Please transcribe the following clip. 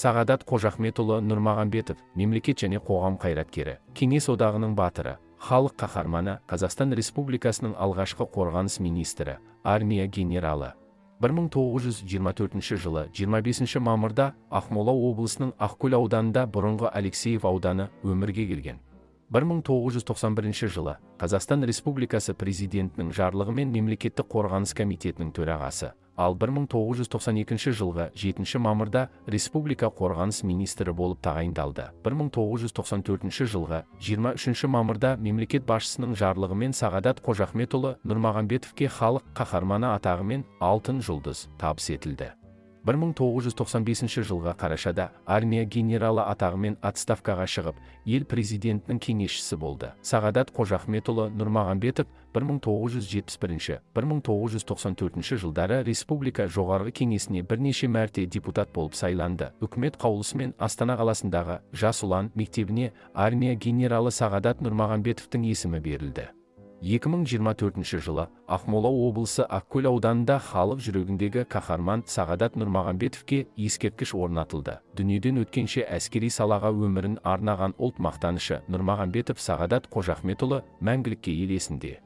Сағадат Қожахметұлы Нұрмағамбетов, мемлекет және қоғам қайраткері, Кеңес Одағының батыры, халық қаһарманы, Қазақстан Республикасының алғашқы қорғаныс министрі, армия генералы. 1924 жылы 25 мамырда Ақмола облысының Ақкөл ауданында, бұрынғы Алексеев ауданы, өмірге келген. 1991 жылы Қазақстан Республикасы Президентінің жарлығымен Мемлекеттік қорғаныс комитетінің төрағасы, ал 1992 жылғы 7 мамырда Республика қорғаныс министрі болып тағайындалды. 1994 жылғы 23 мамырда мемлекет басшысының жарлығымен Сағадат Қожахметұлы Нұрмағамбетовке халық қаһарманы атағымен Алтын жұлдыз табыс етілді. 1995 жылғы қарашада армия генералы атағымен отставкаға шығып, ел президентінің кеңесшісі болды. Сағадат Қожахметұлы Нұрмағамбетов 1971-1994 жылдары Республика Жоғарғы Кеңесіне бірнеше мәрте депутат болып сайланды. Үкімет қаулысымен Астана қаласындағы Жас ұлан мектебіне армия генералы Сағадат Нұрмағамбетовтің есімі берілді. 2024 жылы Ақмола облысы Ақкөл ауданында халық жүрегіндегі қаһарман Сағадат Нұрмағамбетовке ескерткіш орнатылды. Дүниеден өткенше әскери салаға өмірін арнаған ұлт мақтанышы Нұрмағамбетов Сағадат Қожахметұлы мәңгілікке ел есінде.